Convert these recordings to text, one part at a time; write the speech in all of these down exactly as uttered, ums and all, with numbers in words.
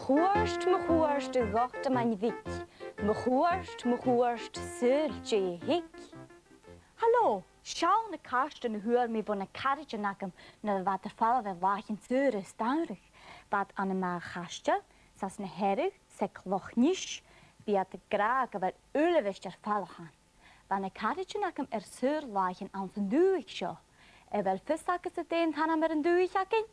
Cuairt, mo chuairt, a dh'ochd a' mhanaidh bhig, mo chuairt, mo chuairt, saoil dè thig. Halò, seall na cairtean a fhuair mi bho na caraidean agam nuair a bha iad air falbh air làithean-saora as t-samhradh. Bha iad ann am Magh a' Chaisteil, 's anns na Hearadh, 's aig Loch Nis, bha iad ag ràdh gu bheil uilebheist air falach ann. Bha na caraidean agam air saor-làithean anns an dùthaich seo. A bheil fios agadsa dè an t-ainm air an dùthaich againn?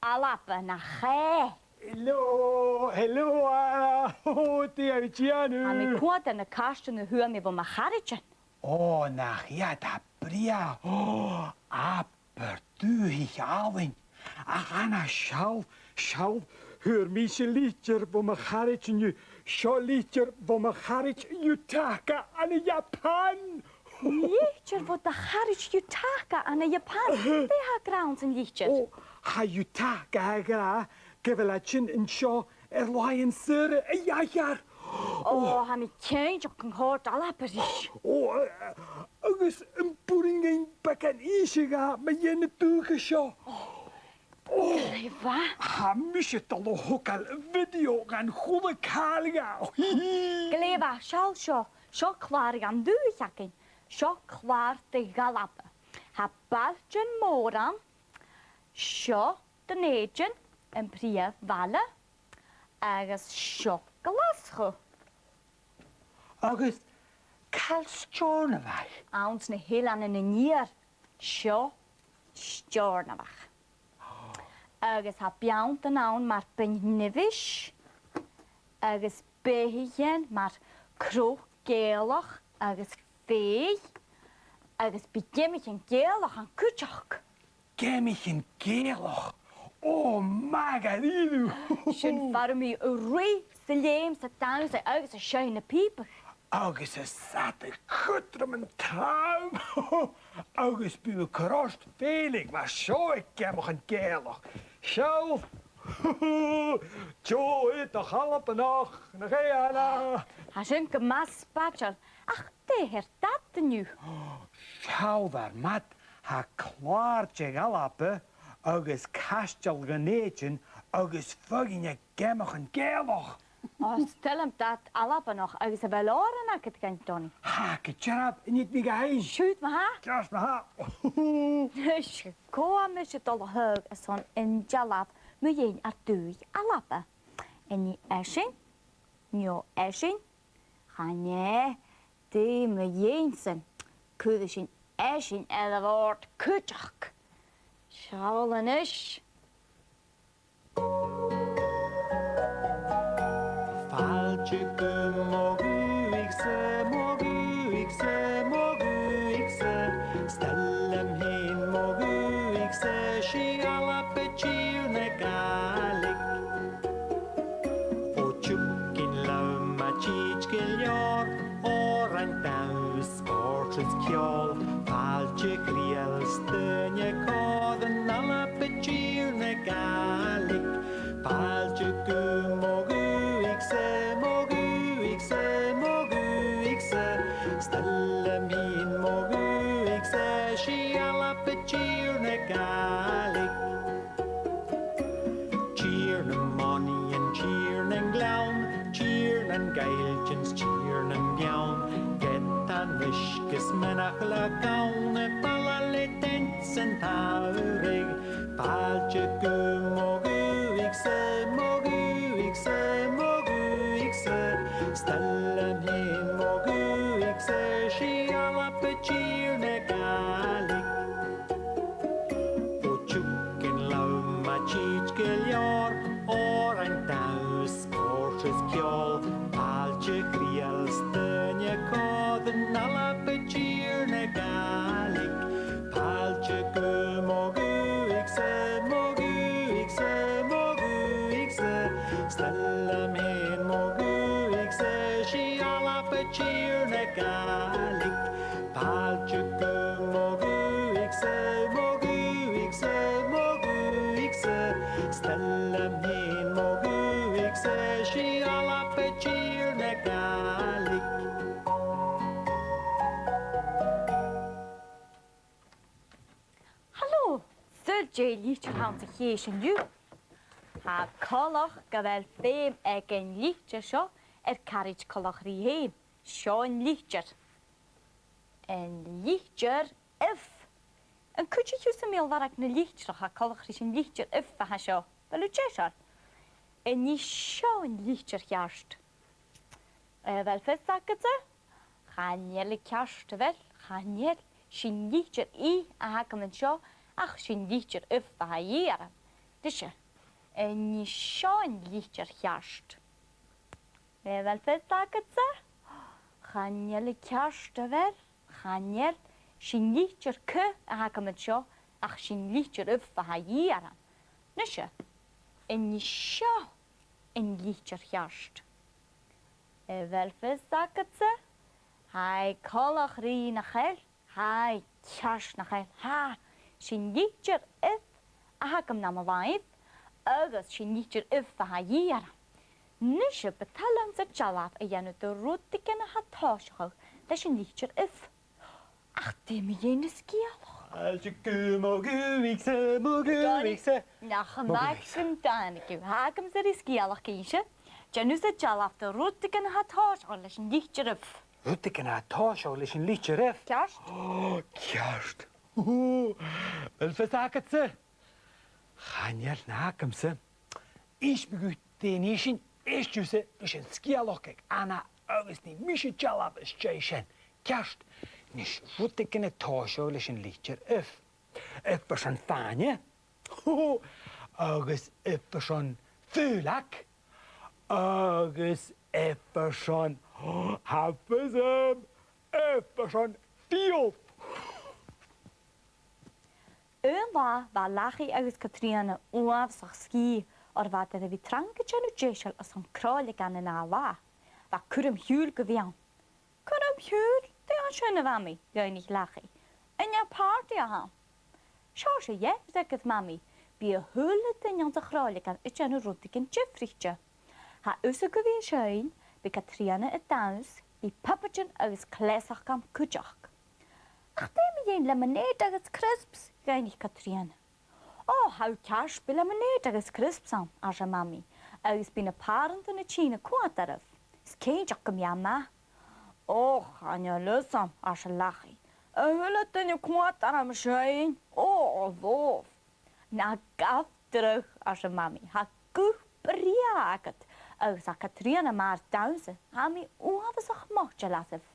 Alba, nach e? Hello, hello, ah, oh, dè tha thu a' dèanamh? Tha mi a' coimhead air na cairtean a fhuair mi bho mo charaidean. Ò, nach iad tha brèagha. Ò, abair dùthaich àlainn. Ach Anna, seall, seall, fhuair mise litir bho mo charaid an-diugh, seo litir bho mo charaid Yutaka ann an Iapan. Litir bho do charaid Yutaka ann an Iapan? Dè tha e ag ràdh anns an litir? Ò, tha Yutaka ag ràdh gu bheil iad sin an seo air làithean-saora a dh'aithghearr. Ò, tha mi cinnteach gun còrd Alba ris. Ò, eh, agus am b' urrainn dhuinn beagan innse dha mu dheidhinn na dùthcha seo? Ò, glè mhath. Tha mise a' dol a thogail video dhan a h-uile càil dha. Glè mhath, seall seo. Seo clàr dhan dùthaich againn. Seo clàr de dh'Alba. Tha bailtean mòra ann. Seo Dùn Èideann, am prìomh bhaile, agus seo Glaschu. Agus càit a bheil Steòrnabhagh? Anns na h-Eileanan an Iar, seo Steòrnabhagh. Agus tha beanntan ann mar Beinn Nibheis, agus beathaichean mar Crodh Gàidhealach agus Fèidh, agus bidh geamaichean Gàidhealach ann cuideachd. Geamaichean Gàidhealach? Ò, math dha-rìribh! Sin far am bi thu a' ruith 's a' leum 's a' dannsa agus a' seinn na pìoba. Agus a' seasamh cudrom an t-àm. Agus bidh thu a' cur ort fèileadh mar seo aig geamaichean Gàidhealach. Seall! Deagh oideachadh Albannach, nach e, Anna? Tha sin gu math spaideil, ach dè tha air dad an-diugh? Seall ar maid, tha clàr de dh'Alba agus caisteal Dhùn Èideann agus feadhainn aig geamaichean Gàidhealach. Ò, 's toil leam dad Albannach, agus a bheil òran agad dhuinn, Donnie? Tha, gu dearbh, an tèid mi ga sheinn? Siuthad ma-thà. Ceart ma-thà. Nis, cò tha mise a' dol a thaghadh airson an dealbh mu dheidhinn ar dùthaich Alba? An e esan? No esan? Chan e, dè mu dheidhinn-san? Cuiridh sinn esan air a' bhòrd cuideachd. Seall a-nis. Fàilte gu mo dhùthaich-sa, mo dhùthaich-sa, mo dhùthaich-sa. 'S toil leam fhìn mo dhùthaich-sa, 's i Alba tìr na Gàidhlig. Ò, tiugainn leam a' tìd gu leòr, òrain, danns, spòrs is ceòl, fàilte, chridheil 's daoine còir, an Alba tìr na Gàidhlig. Fàilte gu mo dhùthaich-sa, mo dhùthaich-sa, mo dhùthaich-sa. 'S toil leam fhìn mo dhùthaich-sa, 's i Alba tìr na Gàidhlig. Tìr nam mòintean, tìr nan gleann, tìr nan cailtean 's tìr nam beann. Geatan, uisge 's meanbh-chloich ann, a' bhaile le daingean an t-samhraidh. Fàilte gu mo dhùthaich-sa, mo dhùthaich-sa, mo dhùthaich-sa. 'S toil leam fhìn mo dhùthaich-sa, 's i Alba tìr na Gàidhlig. Ò, tiugainn leam a' tìd gu leòr, òrain, danns, spòrs is ceòl, fàilte, chridheil 's daoine còir, an Alba tìr na Gàidhlig. Fàilte gu mo dhùthaich-sa, mo dhùthaich-sa, mo dhùthaich-sa. 'S toil leam fhìn mo dhùthaich-sa, 's i Alba tìr na Gàidhlig. Fàilte gu mo dhùthaich-sa, mo dhùthaich-sa, mo dhùthaich-sa. 'S toil leam fhìn mo dhùthaich-sa, 's i Alba tìr na Gàidhlig. Halò, saoil dè an litir a th' anns a' chèis an-diugh? Tha coltach gu bheil feum aig an litir seo air caraid coltach rithe fhèin. Seo an litir. An litir F. An cuidich thusa mi a lorg na litreach a tha coltach ris an litir F a tha seo? A bheil thu deiseil? An e seo an litir cheart? A bheil fios agadsa? Chan eil e ceart, a bheil? Chan eil. 'S e an litir I a th' agam an seo, ach 's e an litir F a tha a dhìth orm. Nise, an e seo an litir cheart? A bheil fios agadsa? Chan eil e ceart, a bheil? Chan eil. 'S e an litir C a th' agam an seo, ach 's e an litir F a tha a dhìth orm. Nise, an e seo an litir cheart? A bheil fios agadsa? Tha e coltach rithe, nach eil? Tha e ceart, nach eil? Tha. 'S e an litir F a th' agam nam làimh, agus 's e an litir F a tha a dhìth orm. Nise, bu toil leamsa dealbh a dhèanamh de rudeigin a tha tòiseachadh leis an litir F. Ach dè mu dheidhinn na sgeulachd? Ailse gu mo ghuaig-sa, mo ghuaig-sa. Nach math gun tàinig thu. Tha agamsa ri sgeulachd innse. Dèan thusa dealbh de rudeigin a tha tòiseachadh leis an litir F. Rudeigin a tha tòiseachadh leis an litir F? Ceart. Ò, ceart. Ò, a bheil fios agadsa? Chan eil, nach eil agamsa. Innsibh mi dhut dè nì sinn, èist thusa ris an sgeulachd aig Anna agus nì mise dealbh às dèidh sin. Ceart. Nis, rudeigin a tha tòiseachadh leis an litir F. F airson fàinne. Agus F airson faoileag. Agus F airson, tha fios agam, F airson fiodh. Aon latha bha Lachaidh agus Catrìona uabhasach sgìth oir bha iad air a bhith trang a' dèanamh deiseil airson cròileagan an ath latha. Bha cuirm-chiùil gu bhith ann. Cuirm-chiùil? Dè tha sin, a Mhamaidh? dh'fhaighnich Lachaidh. An e pàrtaidh a th' ann? Seo 's e, dh'fhaighnich Mamaidh. Bidh a h-uile duine anns a' chròileagan a' dèanamh rudeigin diofraichte. Tha thusa gu bhith a' seinn, bidh Catrìona a' dannsa, bidh pupaidean agus cleasachd ann cuideachd. Ach dè mu dheidhinn lemonade agus crisps? dh'fhaighnich Catrìona. Ò, tha thu ceart, bidh lemonade agus crisps ann, arsa Mamaidh, agus bidh na pàrantan a' tighinn a' coimhead oirbh. 'S cinnteach gum bi e math. Ò, chan eil fhios agam, arsa Lachaidh. A h-uile duine a' coimhead orm a' seinn. Ò, bhobh. Na gabh dragh, arsa Mamaidh. Tha guth brèagha agad, agus tha Catrìona math air dannsa. Tha mi uabhasach moiteil asaibh.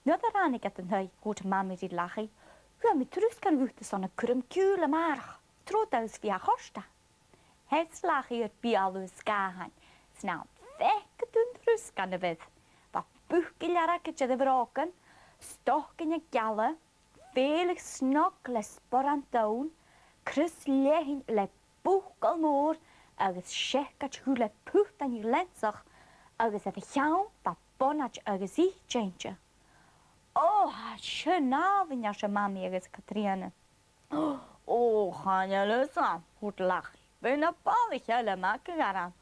Nuair a ràinig iad an taigh, thuirt Mamaidh ri Lachaidh, fhuair mi trusgan dhut airson a' chuirm-chiùil a-màireach. Trobhad agus bidh e a' còrdadh. Sheas Lachaidh air beulaibh an sgàthain. 'S nam faic thu an trusgan, a mhic. Bha bucaillear aige de bhrògan, stocainnean geala, fèileadh snog le sporan donn, crios leathann le buachaille mòr agus seacaid dhubh le putain ghleansach, agus air a cheann bha bonaid agus ite innte. Ò, tha sin àlainn, arsa Mamaidh agus Catrìona. Ò, chan eil fhios agam, thuirt Lachaidh. Bidh na balaich eile math gu leòr ann.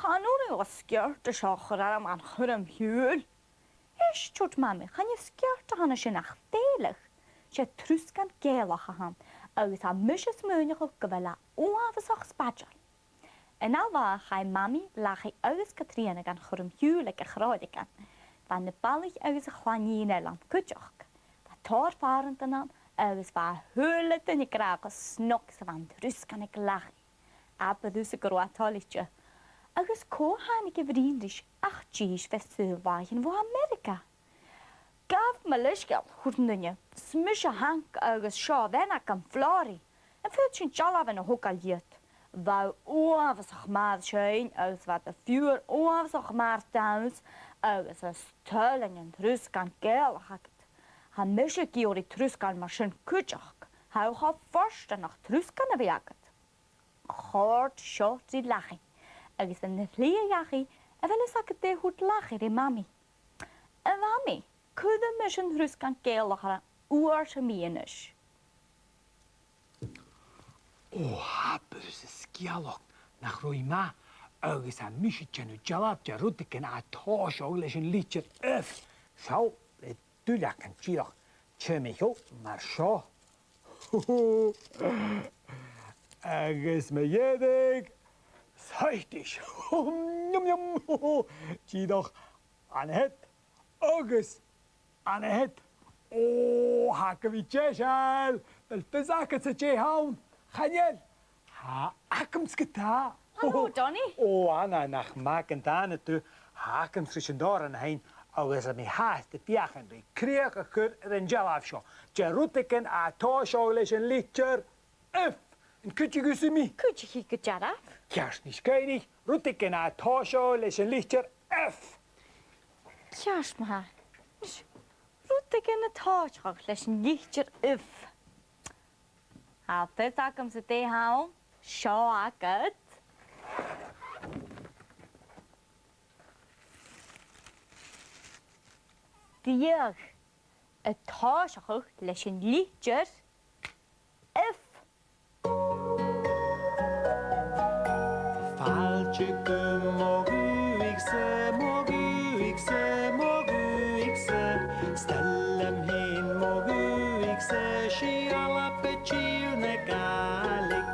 Chan urrainn dhomh an sgiorta seo a chur orm dhan chuirm-chiùil. Èist, thuirt Mamaidh, chan e sgiorta a th' ann an sin ach fèileadh. 'S e trusgan Gàidhealach a th' ann, agus tha mise a' smaoineachadh gu bheil e uabhasach spaideil. An ath latha chaidh Mamaidh, Lachaidh agus Catrìona dhan chuirm-chiùil aig a' chròileagan. Bha na balaich agus a' chlann-nighean eile ann cuideachd. Bha tòrr phàrantan ann agus bha a h-uile duine ag ràdh cho snog 's a bha an trusgan aig Lachaidh. Abair thusa gun robh e toilichte. Agus cò thàinig a bhruidhinn ris ach dithis bho saoghal-làithean bho Ameireaga. Gabh mo leisgeul, thuirt an duine, 's mise Hank agus seo a' bhean agam, Florrie. Am faod sinn dealbhan a thogail dhìot? Bha thu uabhasach math air seinn agus bha do phiuthar uabhasach math air dannsa agus is toil leinn an trusgan Gàidhealach agad. Tha mise ag iarraidh trusgan mar sin cuideachd. Tha e cho fortanach trusgan a bhith agad. Chòrd seo ri Lachaidh, agus an t-slighe dhachaigh, a bheil fhios agad dè thuirt Lachaidh ri Mamaidh? A Mhamaidh, cuiridh mise an trusgan Gàidhealach orra uair sam bith a-nis. Ò, abair thusa sgeulachd, nach robh i math, agus tha mise a' dèanamh dealbh de rudeigin a tha a' tòiseachadh leis an litir F. Seall, le duilleagan dìreach timcheall mar seo. Agus mu dheireadh, Saightis. Nium, nium. Dìreach an-siud agus an-siud. Ò, tha gu bhith deiseil. A bheil fios agadsa dè th' ann? Chan eil. Tha agamsa ge-tà. Halò, Donnie. Ò, Anna, nach math gun tàinig thu. Tha agamsa ris an t-òran fhèin, agus tha mi fhathast a' feuchainn ri crìoch a chur air an dealbh seo de rudeigin a tha a' tòiseachadh leis an litir F. An cuidich thusa mi? Cuidichidh gu dearbh. Ceart, a-nis, cuidichidh rudeigin a tha a' tòiseachadh leis an litir F. Ceart ma-thà. Rudeigin a tha a' tòiseachadh leis an litir F. Tha fios agamsa dè th' ann. Seo agad. Deagh. A tha a' tòiseachadh leis an litir F. Fàilte gu mo dhùthaich-sa, mo dhùthaich-sa, mo dhùthaich-sa. 'S toil leam fhìn mo dhùthaich-sa, 's i Alba, tìr na Gàidhlig.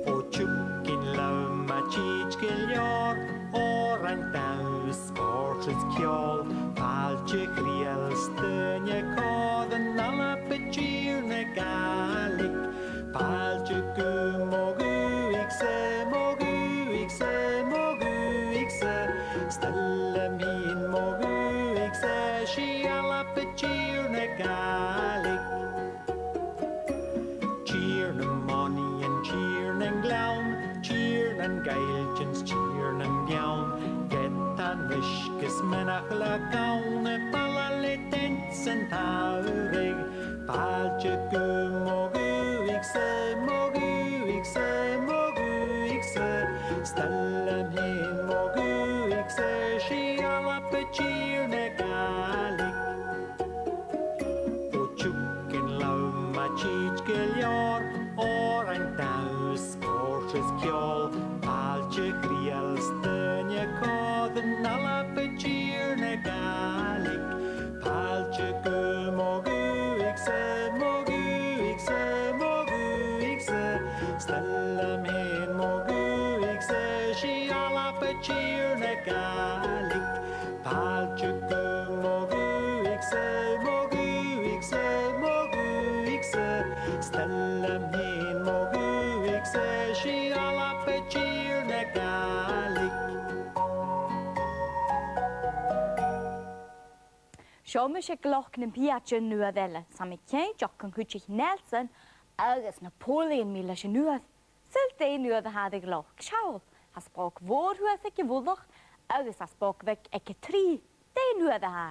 Bho tiugainn lom a tìd gu leòr, òrain, dannsa, spòrs is ceòl. Fàilte, chridheil 's daoine còmhla, Alba, tìr na Gàidhlig. Fàilte gu mo dhùthaich-sa, mo dhùthaich-sa, mo dhùthaich-sa. 'S toil leam fhìn mo dhùthaich-sa, 's i Alba, tìr na Gàidhlig. Tìr nam monaidhean, tìr nan gleann, tìr nan goilltean 's tìr nan beann. Geata, uisge 's meanbh-chladh gann, a' bhaile le dainsean tàmhraidh. Fàilte gu mo dhùthaich-sa, mo dhùthaich-sa, mo dhùthaich-sa. 'S toil leam fhìn mo dhùthaich-sa, 's i Alba, tìr na Gàidhlig. Bho tiugainn lom a tìd gu leòr, òrain, dannsa, spòrs is ceòl. Fàilte, chridheil 's daoine còmhla, Alba, tìr na Gàidhlig. Fàilte gu mo dhùthaich-sa, mo dhùthaich-sa, mo dhùthaich-sa. 'S toil leam fhìn mo dhùthaich-sa, 's i Alba, tìr na Gàidhlig. Fàilte gu mo dhùthaich-sa, mo dhùthaich-sa, mo dhùthaich-sa. 'S toil leam fhìn mo dhùthaich-sa, 's i Alba, tìr na Gàidhlig. Seo mise aig Loch nam Piaidsean an uair eile, 's tha mi cinnteach gun cuidich Nelson agus Napoleon mi leis an uair. Saoil dè an uair a tha aig Loch? Seall, tha spòg mhòr shuas aig a' mhullach agus tha spòg bheag aig a trì. Dè an uair a tha?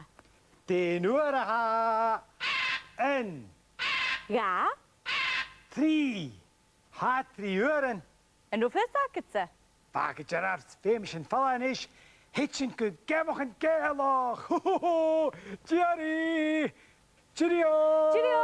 Dè an uair a tha? Aon, dhà, trì. Tha trì uairean. An robh fios agadsa? Bha gu dearbh, 's feumaidh sinn falbh a-nis. Thèid sinn gu geamachan Gàidhealach. Ho, ho, ho. Cheery! Cheerio! Cheerio!